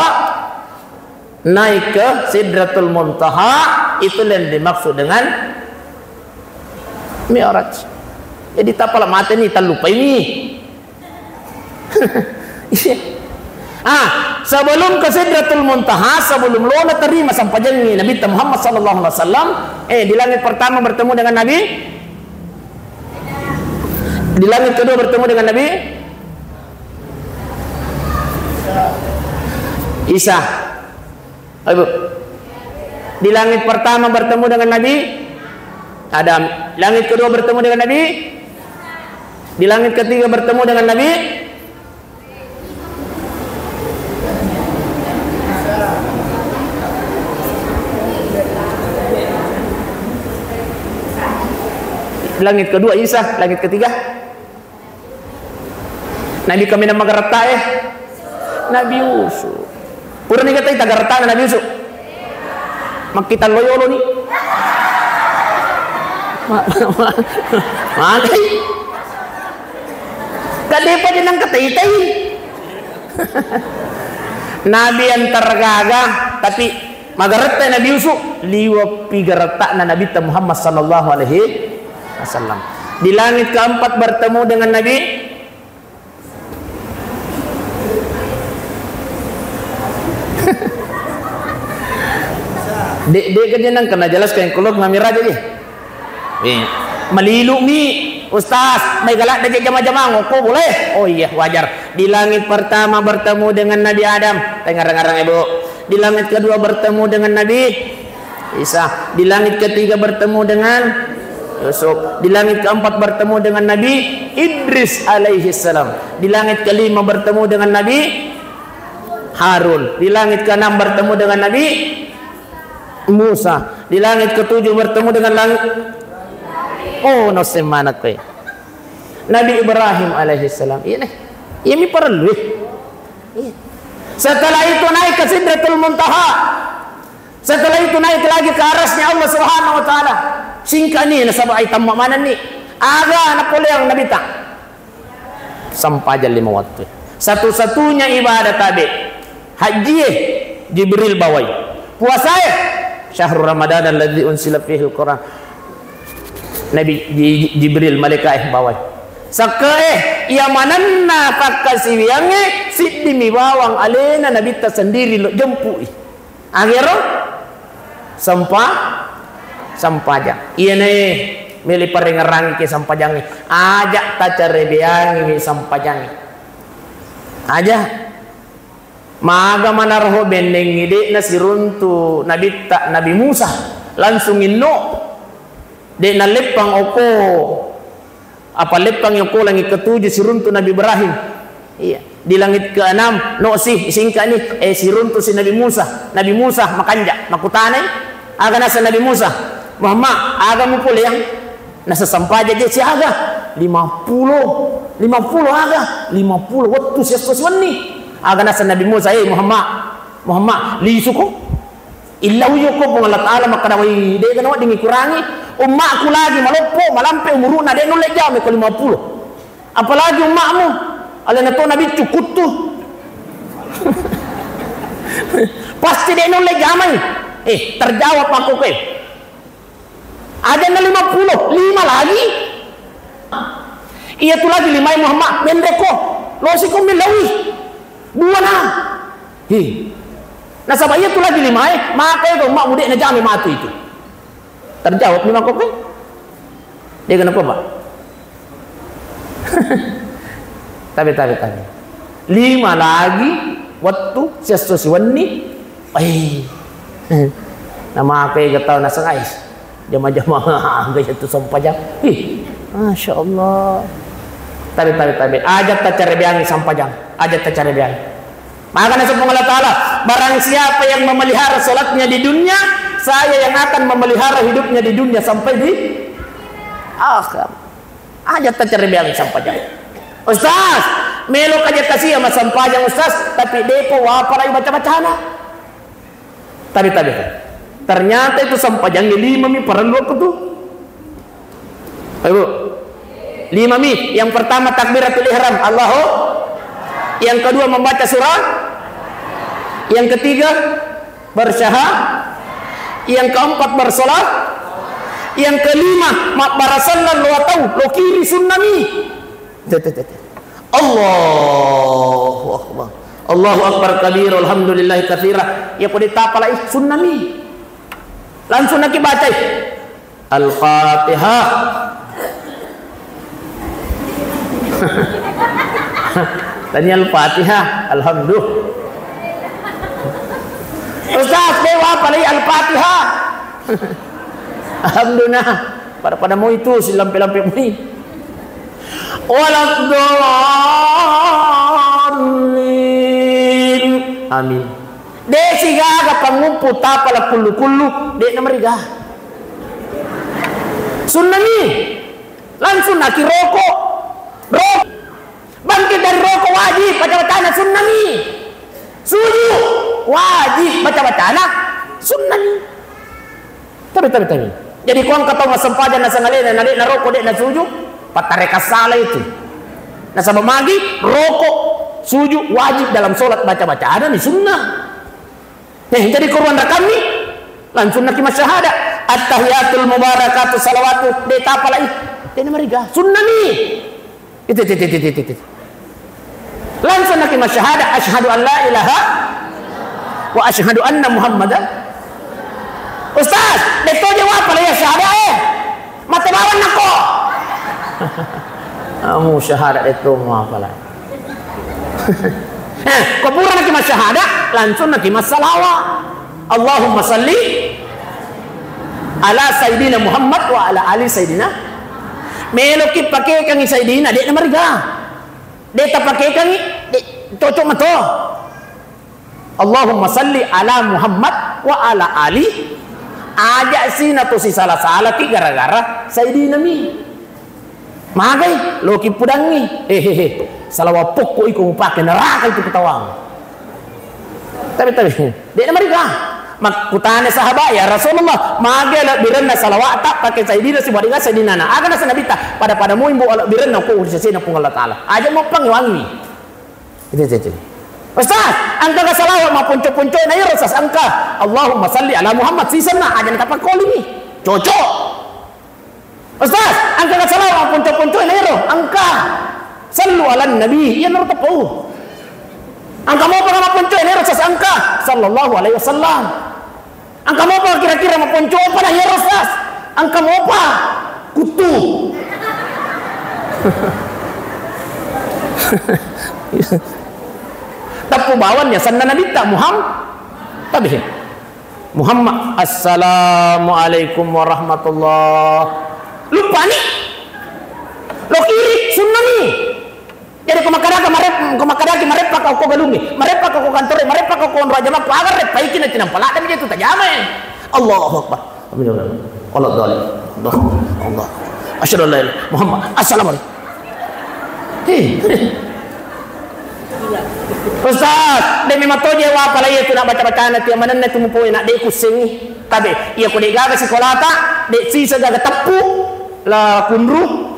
naik ke Sidratul Muntaha, itu yang dimaksud dengan Mi'raj. Jadi tapala mateni, tallupai mi. Iya. Ah, sebelum ke Sidratul Muntaha, sebelum lo naterima sampajangi Nabi Muhammad sallallahu alaihi wasallam, eh, di langit pertama bertemu dengan Nabi, di langit kedua bertemu dengan Nabi Isa. Ayo, Bu. Di langit pertama bertemu dengan Nabi Adam. Langit kedua bertemu dengan Nabi. Di langit ketiga bertemu dengan Nabi. Langit kedua Isa, langit ketiga. Nabi kaminang magaretta e? Nabi Yusuf. Purani kata ita garetta Nabi Yusuf. Makkita lo yolo ni. Ma-, ma-, ma-, magai. Kadepa jenang kata itai. Nabi yang tergagah, tapi magaretta Nabi Yusuf, liweppi garettana Nabi Muhammad sallallahu alaihi wasallam. Di langit keempat bertemu dengan Nabi. Dek, dek, kan jenang kena jelaskan kalau ngamir aja je. Eh, malilu mi, Ustaz, mai galak dek jama-jama ngoko boleh? Oh iya, wajar. Di langit pertama bertemu dengan Nabi Adam, tengarang-arang ibu. Di langit kedua bertemu dengan Nabi Isa. Di langit ketiga bertemu dengan Yusuf. Di langit keempat bertemu dengan Nabi Idris alaihi salam. Di langit kelima bertemu dengan Nabi Harun. Di langit keenam bertemu dengan Nabi Musa. Di langit ketujuh bertemu dengan langit, oh, no semangat kowe. Nabi Ibrahim alaihi salam. Iya nih. Iya mi parellu. Iya. Setelah itu naik ke Sidratul Muntaha. Setelah itu naik lagi ke arasnya Allah Subhanahu wa Ta'ala. Singka ni nasaba ai tamma manenni. Aga napoleang Nabi ta. Sampajang lima waktu. Satu-satunya ibadah tabe. Haji e, Jibril bawai. Puasa e, syahrul Ramadan alladzi unsila fihil Quran. Nabi Ji-, Jibril malaika e bawai. Sakke e, iya manenna pakkasiwiang e, siddi mi bawang alena Nabitta sendiri lo jempui. Agero? Sempa-, sempajang. Iyanae meli parengngerangngi ke sempajangnge. Aja tacarebeangngi sempajangnge. Aja. Maga manarho bennengngi de'na siruntu nabitta Nabi Musa. Langsung inno. De'na leppang oko. Apa leppang yoko langit ketujuh siruntu Nabi Ibrahim. Iya. Di langit keenam, no si, singka ni, eh, siruntu si Nabi Musa. Nabi Musa makanja, makutanai, aga nasa Nabi Musa, Muhammad, aga mupoleang? Nasa sempaja je siaga. Lima pulo, lima pulo aga? Lima pulo wettu siesso siwenni. Aga naseng Nabi Musa, "Eh, Muhammad, Muhammad, lisuko. Illauiko Puang Allah Ta'ala makkeda, wai, de'ga nawedding ikurangi. Ummakku lagi maloppo, malampe umuru'na, de' nulle jamai ko lima pulo. Apalagi ummakmu, alena to nabiccu kuttu." Pasti de' nulle jamai. Eh, terjawab makkokkoe. Ajanna lima pulo, lima lagi. Iyatu lagi limae Muhammad, menreko. Losiko mellaui. Dua na. Hi. Nasaba iyatu lagi limae, maka ega ummakmu de' najamai matu itu. Terjawab ni makkokkoe. De'ga nakuwa, Pak? Tabe, tabe, tabe. Lima lagi wettu siesso siwenni. Eh. Namaka ega tau naseng, ais. Jama-jama aga iyatu sempajang. Ih, Masya Allah. Tabe, tabe, tabe. Aja tacarebeangi sempajang. Aja tacarebeangi. Maka naseng Puang Allah Ta'ala, barang siapa yang memelihara salatnya di dunia, saya yang akan memelihara hidupnya di dunia sampai di akhirat. Aja tacarebeangi sempajang. Ustaz, melo kaja kasia massempajang, Ustaz, tapi de'pa wapalai baca-bacana. Tabe, tabe. Ternyata itu sempajangnya lima mi parellu aku tuh. Ayo, Bu. Lima mi. Yang pertama takbiratul ihram, Allahu. Yang kedua membaca surah. Yang ketiga bersyaha-, yang keempat bersolat, yang kelima mabbarasanna lo tau, lo kiri sunnami. Te, te, te, te. Allahu Akbar. Allahu Akbar kabir, alhamdulillahi katsira. Ya kode tapalai sunnami. Langsung naki bacai. Al-Fatihah. Tanya Al-Fatihah, alhamdulillah. Ustaz, dewa apa lagi Al-Fatihah? Alhamdulillah. Pada-pada mau itu si lampe-lampe mui. Waladdallin. Amin. De' sigaga panguppu tapala kullu-kullu, de' namariga. Sunnami. Langsung naki roko. Roko. Bangkit dari roko wajib baca-bacana sunnami. Suju wajib baca-bacana sunnami. Tabe, tabe, tabe. Jadi ko engka tau massempajang naseng alena, na de' naroko, de' nasuju, pattarekang sala itu. Nasaba magi roko, suju wajib dalam sholat, baca-bacana ni sunnah. Eh, jadi ko ruang rakammi, langsung naki masyahada. Attahiyatul mubarakatu salawatu, de' tapalai. De' namariga. Sunnami. Itu, itu, itu, itu, itu. Langsung naki masyahada, asyhadu an la ilaha wa asyhadu anna Muhammadan. Ustaz, de' to jawab pada ya syahada, eh. Mate bawang nako. Kamu syahada de' to mau apa lah. Eh, ko pura naki masyahada, langsung naki massalawa. Allahumma salli ala Sayyidina Muhammad wa ala ali Sayyidina. Meloki pakekangi Sayyidina, de' namariga. De' tapakekangi, de' cocok mato. Allahumma salli ala Muhammad wa ala ali. Aja' si nato sisala-salaki gara-gara Sayyidina mi. Magai, loki pudangi. Hehehe. Salawa pokko iko mupake neraka itu ketawang. Tabe, tabe. De' namariga. Makkutana sahabat, "Ya Rasulullah, magai lebbirenna salawa'ta pake Sayyidina sibawa dengan Sayyidina na?" Aga naseng Nabitta, "Pada-pada moi mbo lebbirenna ko uri sesena Puang Allah Ta'ala. Aja' moppangi wangi." Itu, itu, itu. Ustaz, engka ga salawa mapponco-poncona iyaro, Ustaz? Engka. Allahumma salli ala Muhammad, sisenna, aja' natapakkolimi. Cocok. Ustaz, engka ga salawa mapponco-poncona iyaro? Engka. Sallu ala nabi, iyanaro teppau. Engka mopa ga mapponcona iyaro, Ustaz? Engka. Sallallahu alaihi wasallam. Engka mopa kira-kira mapponco apa na iyaro, Ustaz? Engka mopa kuttu. Teppu bawang ya senna Nabitta Muhammad. Tabe. Muhammad, "Assalamualaikum warahmatullah." Luppani. Lo kiri, sunnami. Jadi ko makkadaki marep-, ko makkadaki mareppaka okko galungnge, mareppaka okko kantore, mareppaka okko onrong ajamakku, aga reppaiki na tinampa ladde mi tu tajamae. Allahu Akbar. Amin. Waladdallin. Allah. Allah. Asyhadu an la ilaha Muhammad. Assalamualaikum. Ustaz, de' memang toje wa pala iya tu na baca-bacana tiang manenna tu mupoe na de' kussengi. Tabe, iya ko de' gaga sikolata, de' sisa gaga teppu, la kunru.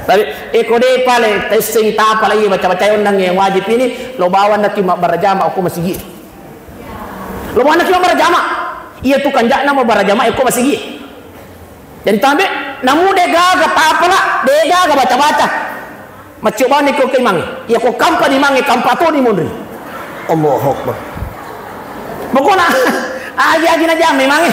Tabe, e ko de' pale tesseng ta pala iya baca-bacai onnang yang wajib ini, lo bawanna ki mabbara jama ko masigi. Lo bawanna ki mabbara jama. Iya tu kanja'na mabbara jama ko masigi. Jadi tabe, namu de' gaga tapala, de' gaga baca-baca. Maccio bani ko ke imangnge. Iya ko kampa ni mange, kampa to ni monri. Allahu Akbar. Pokokna, agi-agi na jame mange.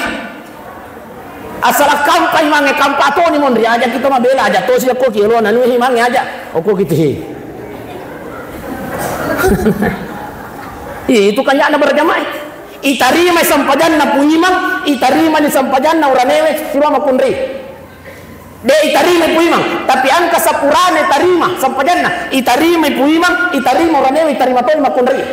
Asal kampa imangnge, kampa to ni monri. Aja kita mabela, aja to sia ko ki lo nanu imangnge aja. Oko kita hi. Iya, itu kanja'na berjamaah. Itarimai sempajanna pu imang, itarimani sempajanna uranewe, sibawa makkunrai. De' itarimai pu imang, tapi engka sapurane tarima sempajanna, itarimai pu imang, itarima uranewe, itarima toni makkunrai.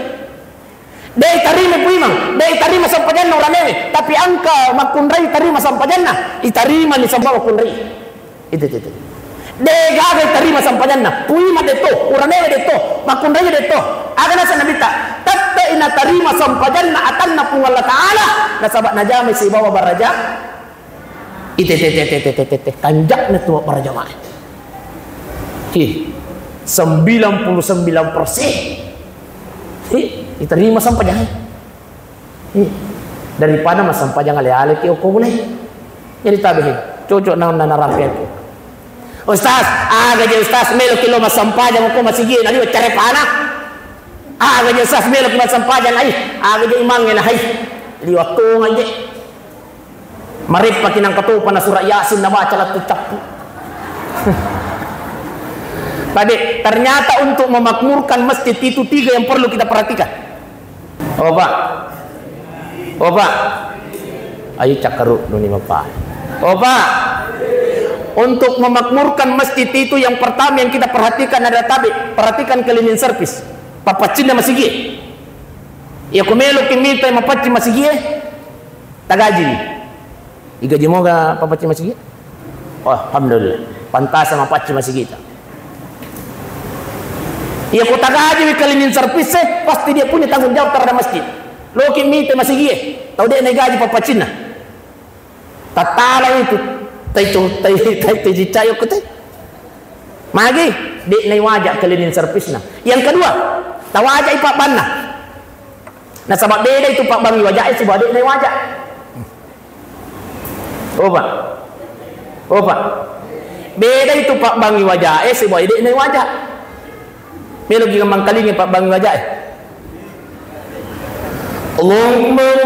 De' itarimai pu imang, de' itarima sempajanna uranewe, tapi engka makkunrai tarima sempajanna, itarimani sibawa makkunrai. Itu, itu, itu. De' gaga tarima sempajanna. Pu imang de' to, uranewe de' to, makkunrai de' to. Aga naseng Nabitta, tette' natarima sempajanna atanna Puang Allah Ta'ala, nasaba najamai sibawa baraja. Itu, itu, itu. Kanja'na tu baraja mae. Hi, sembilan puluh sembilan persen. Hi, diterima sempajanna. Iya. Daripada massempajang ale-ale ki okko bule. Jadi tabe, cocok na, na, narapi aku. Ustaz, aga je Ustaz, melo ki lo massempajang okko masigi, naliwa carepana. Aga je Ustaz, melo ki massempajang, ai, aga je imangnge na, hai. Liwa tonga je. Mareppa ki nangka topa na surah Yasin na baca lettu cappu. Tabe, ternyata untuk memakmurkan masjid itu tiga yang perlu kita perhatikan. Oh, Pak. Oh, Pak. Ayo cakkaruk duni, Bapak. Oh, Pak. Untuk memakmurkan masjid itu yang pertama yang kita perhatikan adalah tabe. Perhatikan cleaning service. Papaccinna masigi. Iya ko melo ki mita mapaccing masigi, tagaji. Igaji moga papaccing masigi? Oh, alhamdulillah. Pantas sama pacci masigi ta. Iya ko tagaji wi cleaning service, pasti dia punya tanggung jawab terhadap masjid. Loki mite masigi, tau de' naigaji papaccinna. Tattala itu, tai tu, tai, tai, tai cicai ko tai. Magi, de' naiwaja cleaning service na. Yang kedua, tawajai pabbanna. Nasaba beda itu pabbangi wajae sibawa de' naiwaja. Oh, Pak. Oh, Pak. Beda itu pabbangi wajae sibawa de' naiwaja. Melo ki mangkalinga pabbangi wajae. Allahu Akbar,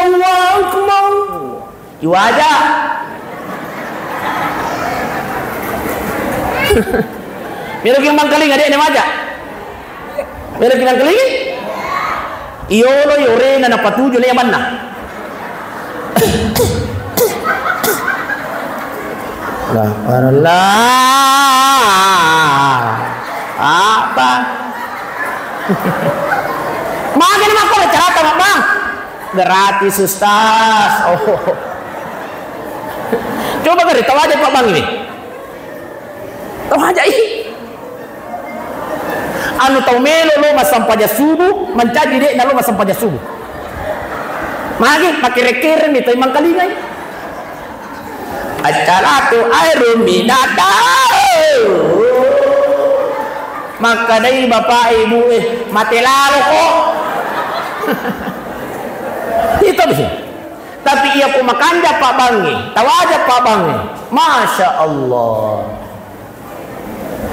Allahu Akbar. Iwaja. Melo ki mangkalinga, de' naiwaja. Melo ki mangkalinga? Iyolo yorena napatuju na yamanna. La, la. Apa? Magana makkoro carata, Bang? Gratis, Ustaz. Oh. Coba gare tawaja, Pak, Bang, ini. Tawaja, ih. Anu tau melo lo massampaja subuh, mancaji de' na lo massampaja subuh. Magi, makkere-kere mi tau mangkalingai. Assalatu khairum minaddaum. Makkedai bapak ibu, eh, mate lalo ko. Itu bisa. Tapi iya ko makanja pabbangnge, tawaja pabbangnge. Masya Allah.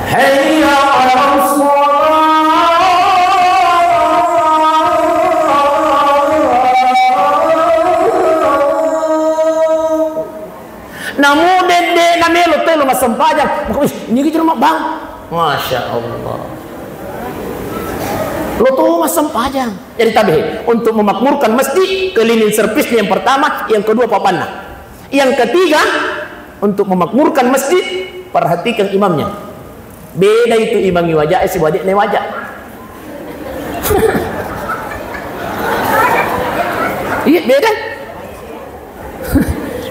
Hayya 'alas shalah. Namu dende na melo telo massempajang. Maka, "Wih, ini gitu rumah bang." Masya Allah. Lo tuh massempajang. Jadi tabe, untuk memakmurkan masjid, cleaning service yang pertama, yang kedua papanna. Yang ketiga, untuk memakmurkan masjid, perhatikan imamnya. Beda itu imang iwaja, eh, sibawa de' naiwaja. Iya, beda.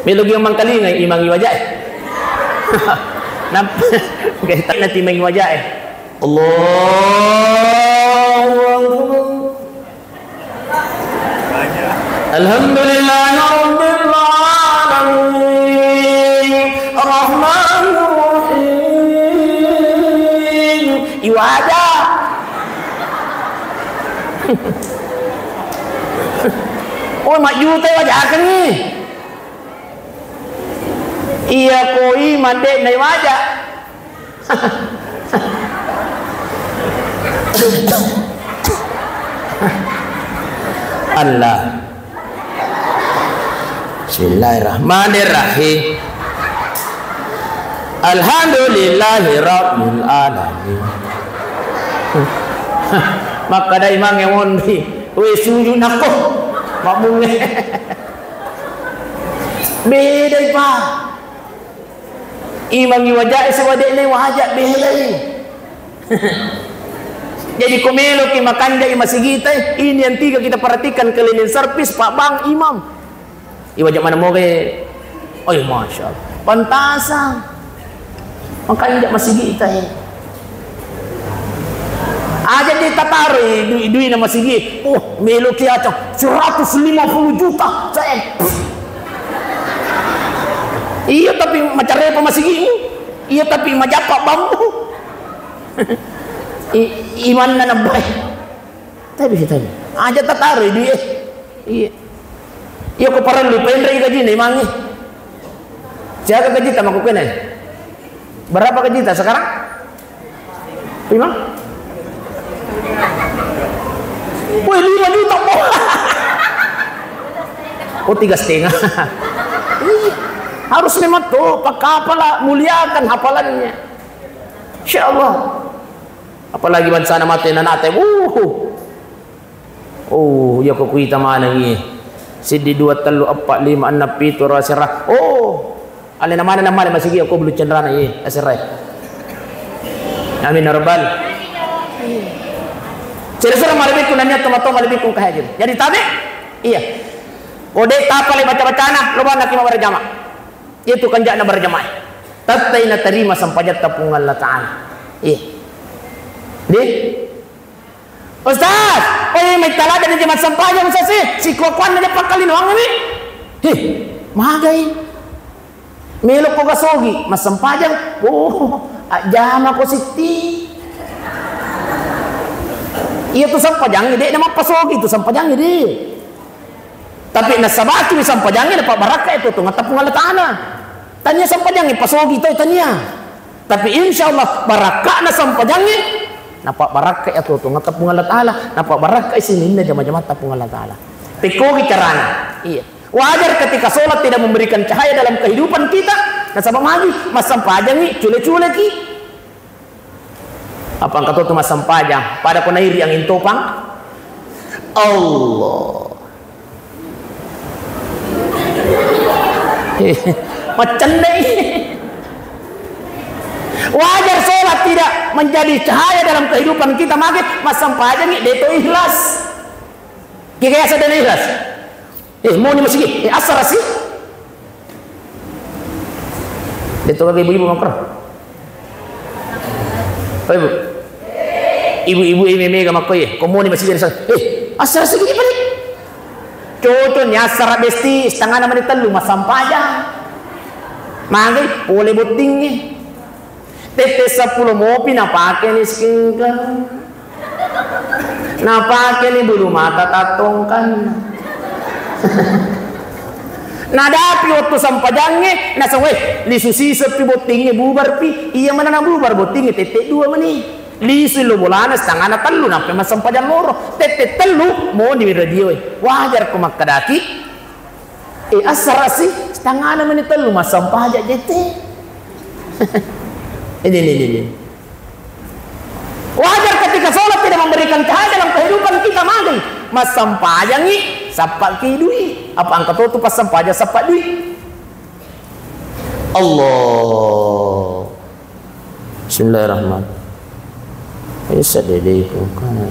Meloki mangkalingai, imangi wajae. Nap-, natimangi wajae. Allahu Akbar. Alhamdulillahirabbil alamin. Arrahmanir rahim. Iwaja. Oh, majjuta wajakengngi. Iya koi mande naiwaja. Allah. Bismillahirrahmanirrahim. Alhamdulillahirabbil alamin. Makkadai mange monri, we sujud nakko. Makmunge. Bedai, Pak. Imangi wajae sibawa de'na waja, bedai. Jadi, ko meloki makanjai masigitae, ini yang tiga kita perhatikan, cleaning service, Pak Bang, Imam. Iwaja mana moge? Oh, iya, Masya Allah. Pantasang. Makanja masigitae. Aja ditataro dui-, duina masigi. Oh, meloki aja seratus lima puluh juta. Saya. Iya, tapi macarepa masigimu. Iya, tapi majappa bambu. I-, imanna nabbai. Tapi sitanya. Aja tataroi duit. Iya. Iya, ko parellu penrei gajina imangnge. Siaga gajita makkukkene? Berapa gajita sekarang? Lima? Woi, lima juta, po. Oh, tiga setengah. Iya. Harus memang tuh, pakai apalah, muliakan hafalannya. Insya Allah. Apalagi bangsana mate nanate. Wuhu. Oh, iya ko kuita maneng iye. Siddi, dua, tellu, eppa, lima, enneng, pitu, aruwa, asera. Oh, alena maneng namale masigi ko bulu cenrana iye, asera. Amin ya rabbal. Sira-sira malebbiku nania tomatoa malebbiku kahajir. Jadi tabe? Iya. Ko de tapale baca-bacana, lo banna ki mabarjama. Itu kanjana berjamaah. Tettai naterima sempajatta Puang Allah Ta'ala. Iya. Deh. Ustaz, eh, mai talada di jamaah sempajang, Ustaz, eh. Sikuat-kuatna dia pakkalinoang ni. Heh, magai. Melo ko gasogi, massempajang. Oh, ajama ko sitti. Iya tu sempajang, dek nama pasogi tu sempajang, dek. Tapi nasabaki mi sampajangnge, napabbarakkai atuo-tuongetta Puang Allah Ta'ala. Tania sampajangnge pasogi tau, tania. Tapi insya Allah barakka'na sampajangnge, napabbarakkai atuo-tuongetta Puang Allah Ta'ala, napabbarakkai sininna jama-jamatta Puang Allah Ta'ala. Pekkogi carana. Iya. Wajar ketika sholat tidak memberikan cahaya dalam kehidupan kita, nasaba magi, massampajangngi, cule-culeki. Apa engka to tu massempajang, pada ko nairi angin topang? Allah. Maccennei. Wajar sholat tidak menjadi cahaya dalam kehidupan kita, maka massempajangngi de to ikhlas. Kira-kira sadar ikhlas? Eh, moni masigi. Eh, asara si. Itu kage ibu-ibu makro. Oh, ibu. Ibu-ibu ini mega makko ye. Ko moni masigi. Eh, asara si gini balik. Cocok ni asara besti setengah nama ni tellu massempajang. Magai pole bottingnge. Tette seppulo mopi napake ni skincare. Napake ni bulu mata tattongkanna. Nadapi wettu sampajangnge, naseng, "Weh, lisu siseppi bottingnge, bubarpi." Iya mana nabubar bottingnge, tette dua meni. Lisu lo bolana setengahna tellu, nappa massempajang loro. Tette tellu, moni radio e. Wajar ko makkedaki. Eh, asara si, setengahna meni tellu, massempaja jette. Ini, ini, ini, ini. Wajar ketika sholat tidak memberikan cahaya dalam kehidupan kita, magai. Massempajangngi, sappa ki dui. Apa engka to tu passempajang sappa dui? Allah. Bismillahirrahmanirrahim. Isa dede ko kana.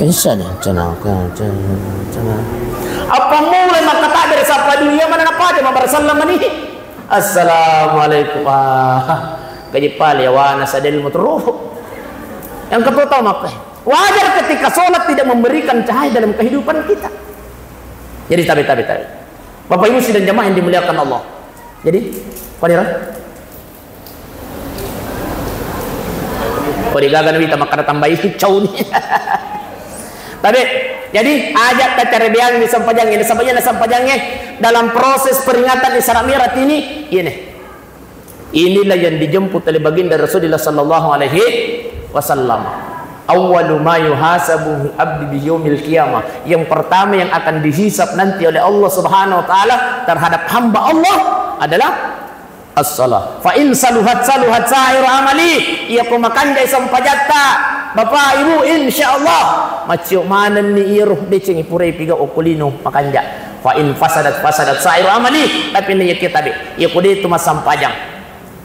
Insya Allah, insya Allah, insya Allah. Apa mulai maka tak dari sapa dunia mana apa aja mabar salam mani. Assalamualaikum. Ah, kaji pale wana sadel mutru. Yang ketua tahu maka wajar ketika sholat tidak memberikan cahaya dalam kehidupan kita. Jadi tabe tabe tabe. Bapak Ibu sidang jamaah yang dimuliakan Allah. Jadi, panera? Ko degaga nawita makkada tambai cauni. Tabe, jadi aja tacarebeangi sampajangnge, nasabanya nasampajangnge dalam proses peringatan Isra Mi'raj ini, ini. Inilah yang dijemput oleh baginda Rasulullah sallallahu alaihi wasallam. Awwalu ma yuhasabu abdi bi yaumil qiyamah. Yang pertama yang akan dihisab nanti oleh Allah Subhanahu wa taala terhadap hamba Allah adalah as-salah. Fa in saluhat saluhat sairu amali. Iya ko makanjai sampajatta, Bapak Ibu, insyaallah macio manenni iyaro deceng purai pigau okko lino makanja. Fa in fasadat fasadat sairu amali. Tapi naiya kita be, iya ko de tu masampajang.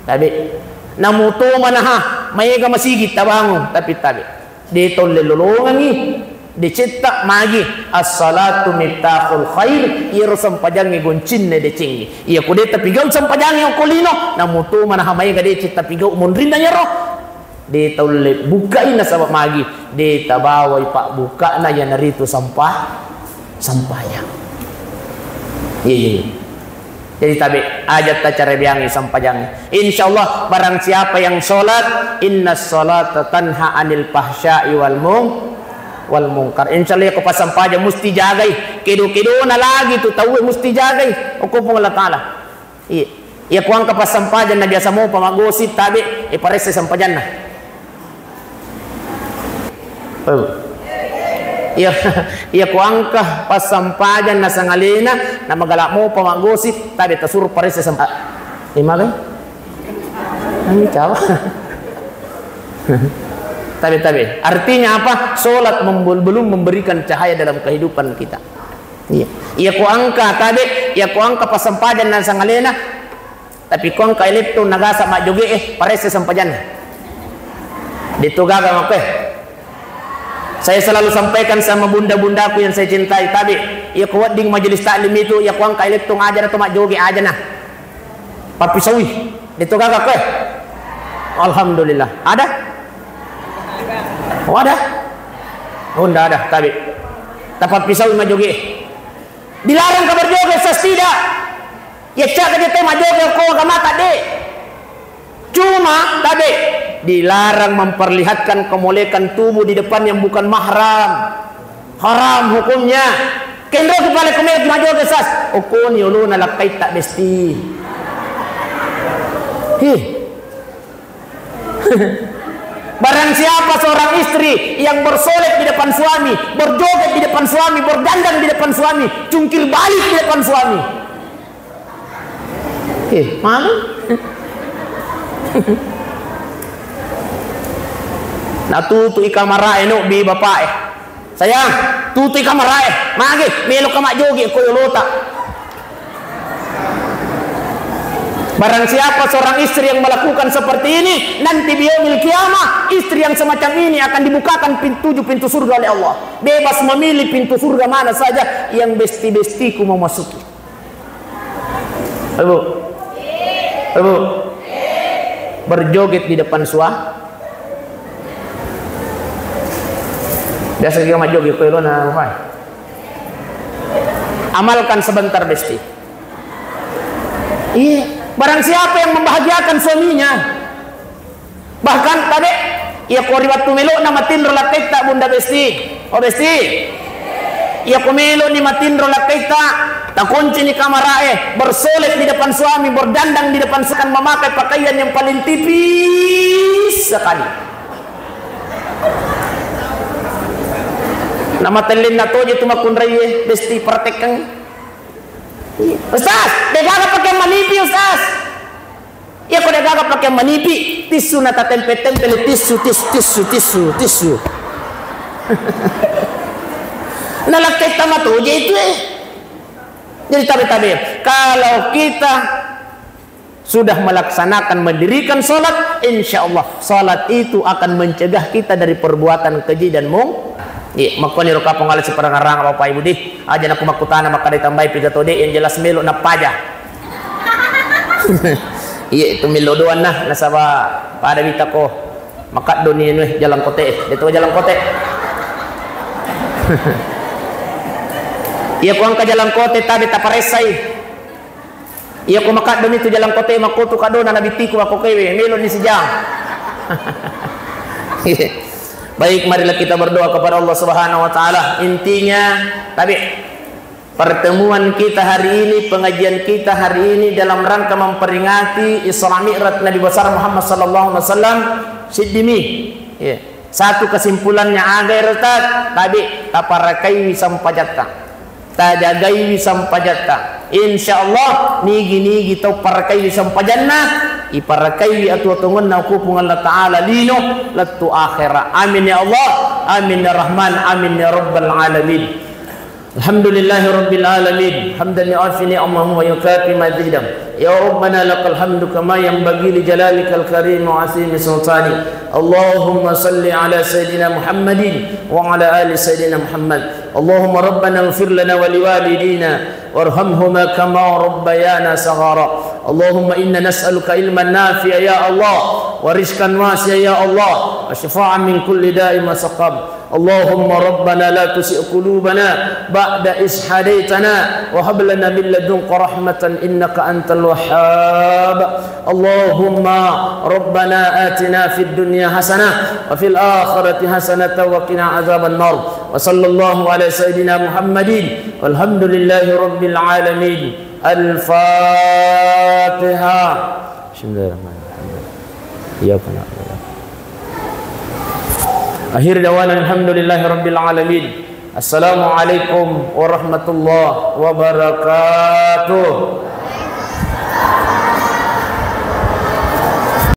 Tabe. Namuto manaha, maega masigi tabangung, tapi tabe. De tolle lolongangi, decetta magi, as-salatu miftahul khair, iyaro sampajangnge goncinna decengnge. Iya ko de tapigau sampajangnge okko lino, namuto manaha maega deceng tapigau monrinna iyaro. De taulle bukai nasaba magi, de tabawai pabbukana iyanaritu sampa-, sampajang. Iya, iya, iya. Jadi tabe, aja tacarebeangi sampajang. Insya Allah, barang siapa yang sholat, inna sholata tanha anil fahsya'i wal mung-, wal mungkar. Insya Allah, ko pasampajang musti jagai. Kedo-kedona lagi tu tauwe musti jagai. Okko Puang Allah Ta'ala. Iya. Iya ko engka pasampajang na biasa mopa maggosip tabe, e paresse sampajanna. Oh. Iya, iya ko engka pasampajang nasangalena, na magala mopa maggosip, tabe tasuru paresse sampa-, ah, imagai? Ani cawa. Tabe, tabe. Artinya apa? Sholat membel-, belum memberikan cahaya dalam kehidupan kita. Iya. Iya ko engka tabe, iya ko engka pasampajang nasangalena, tapi ko engka eletto nagasa majjoge, eh, paresse sampajanna. Deto gaga makke. Saya selalu sampaikan sama bunda-bundaku yang saya cintai, tabe, iya ko wedding majelis taklim itu, iya ko engka eletto ngajara to majjoge ajana. Pappisaui. Deto gaga koe. Alhamdulillah. Ada? Oh, ada? Oh, ndak ada. Tabe. Tapappisaui majjoge. Dilarang ka berjoget, Ustaz? Tidak. Ya, cak aja teh majjoge ko agama tadi. Cuma, tabe, dilarang memperlihatkan kemolekan tubuh di depan yang bukan mahram. Haram hukumnya. Kenro ki pale kumel ki majjoge, Ustaz. Okoni olona lakkaitta besti. Hi. Barang siapa seorang istri yang bersolek di depan suami, berjoget di depan suami, berdandang di depan suami, cungkir balik di depan suami. Eh, malu. Natutui kamarae, no, bi bapae. Sayang, tutui kamarae. Magi, meloka majjoge ko yolota. Barang siapa seorang istri yang melakukan seperti ini, nanti di yaumil qiyamah, istri yang semacam ini akan dibukakan pintu, tujuh pintu surga oleh Allah. Bebas memilih pintu surga mana saja yang besti-bestiku mau masuki. Ibu. Ibu. Berjoget di depan sua-, biasa juga majjoget, koe lo na, apa? Amalkan sebentar, besti. Iya, barang siapa yang membahagiakan suaminya, bahkan tabe, iya ko ri wettu melo'na matinro lakkaitta, Bunda Besti. Oh, Besti. Iya ko melo'ni matinro lakkaitta, takuncini kamarae, bersolek di depan suami, berdandang di depan suami, memakai pakaian yang paling tipis sekali. Namatellinna toje tu makkunraie, Besti, perhatikan. Ustaz, degaga pakai manipi, Ustaz. Iya, ko degaga pakai manipi, tisu na tatempe-tempele, tisu, tisu, tisu, tisu, tisu. Nalakketta matoje itu, eh. Jadi tabe-tabe, kalau kita sudah melaksanakan, mendirikan salat, insya Allah salat itu akan mencegah kita dari perbuatan keji dan mung-, Iya, makkoniro kapang ala siparangarang Bapak Ibu di. Aja naku makkutana makkada tambai piga tode yang jelas melo napaja. Iya, itu melo doang nah, nasaba pada wita ko makaddo ni anu, eh, jalan kote, eh. Itu jalan kote. Iya, ku angka jalan kote tabe taparessai. Iya, ko makaddo ni tu jalan kote, makkotu kadona nabittiku makkokewe, melo ni sijang. Baik, marilah kita berdoa kepada Allah Subhanahu wa Ta'ala. Intinya, tabe, pertemuan kita hari ini, pengajian kita hari ini dalam rangka memperingati Isra Mi'raj Nabi besar Muhammad sallallahu alaihi wasallam. Siddimi. Iya. Satu kesimpulannya, aga ero ta, tabe, taparakaiwi sampajatta. Tajagaiwi sampajatta. Insya Allah, nigi-nigi tau parakaiwi sampajanna, iparakaiwi atuo-tuongenna ku Puang Allah Ta'ala lino lettu akhera. Amin ya Allah, amin ya Rahman, amin ya Rabbal Alamin. Alhamdulillahi Rabbil Alamin. Hamdan yuafi ni'amahu wa yukafi mazidah. Ya Rabbana lakal hamdu kama yanbaghi li jalalika al-karim wa azimi sultani. Allahumma salli ala Sayyidina Muhammadin wa ala ali Sayyidina Muhammad. Allahumma Rabbana ighfir lana wa liwalidina warhamhuma kama rabbayana saghara. Allahumma inna nas'aluka ilman nafi'a ya Allah, wa rizqan wasi'a ya Allah, wa shifaan min kulli da'in wa saqam. Allahumma Rabbana la tuzigh qulubana ba'da idh hadaytana wa hab lana min ladunka rahmatan innaka antal wahhab. Allahumma Rabbana atina fid dunya hasanah wa fil akhirati hasanatan wa qina adzaban nar. Wa sallallahu ala sayyidina Muhammadin walhamdulillahi rabbil alamin. Al-Fatihah. Bismillahirrahmanirrahim. Iyyaka na'budu wa iyyaka nasta'in. Akhir da'wana alhamdulillahi rabbil alamin. Assalamualaikum warahmatullahi wabarakatuh.